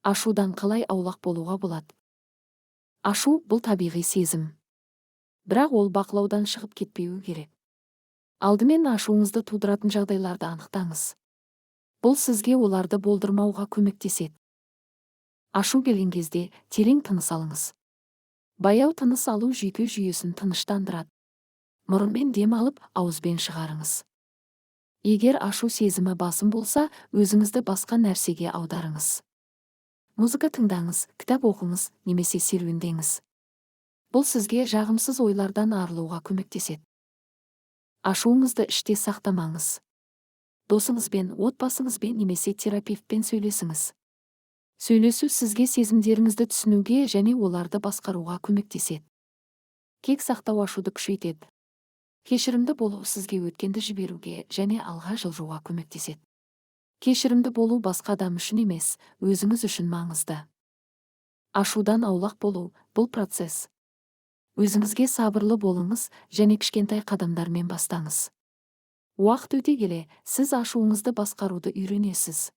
Ашудан қалай аулақ болуға болады? Ашу – бұл табиғи сезім, бірақ ол бақылаудан шығып кетпеуі керек. Алдымен ашуыңызды тудыратын жағдайларды анықтаңыз. Бұл сізге оларды болдырмауға көмектеседі. Ашу келген кезде терең тыныс алыңыз. Баяу тыныс алу жүйке жүйесін тыныштандырады. Мұрынмен дем алып, ауызбен шығарыңыз. Егер ашу сезімі басым болса, өзіңізді басқа нәрсеге аударыңыз. Музыка тыңдаңыз, кітап оқыңыз немесе серуендеңіз. Бұл сізге жағымсыз ойлардан арылуға көмектеседі. Ашуыңызды іште сақтамаңыз. Досыңызбен, отбасыңызбен немесе терапевтпен сөйлесіңіз. Сөйлесу сізге сезімдеріңізді түсінуге және оларды басқаруға көмектеседі. Кек сақтау ашуды күшейтеді. Кешірімді болу сізге өткенді жіберуге және алға жылжуға көмектеседі. Кешірімді болу басқа адам үшін емес, өзіңіз үшін маңызды. Ашудан аулақ болу – бұл процесс. Өзіңізге сабырлы болыңыз және кішкентай қадамдармен бастаңыз. Уақыт өте келе сіз ашуыңызды басқаруды үйренесіз.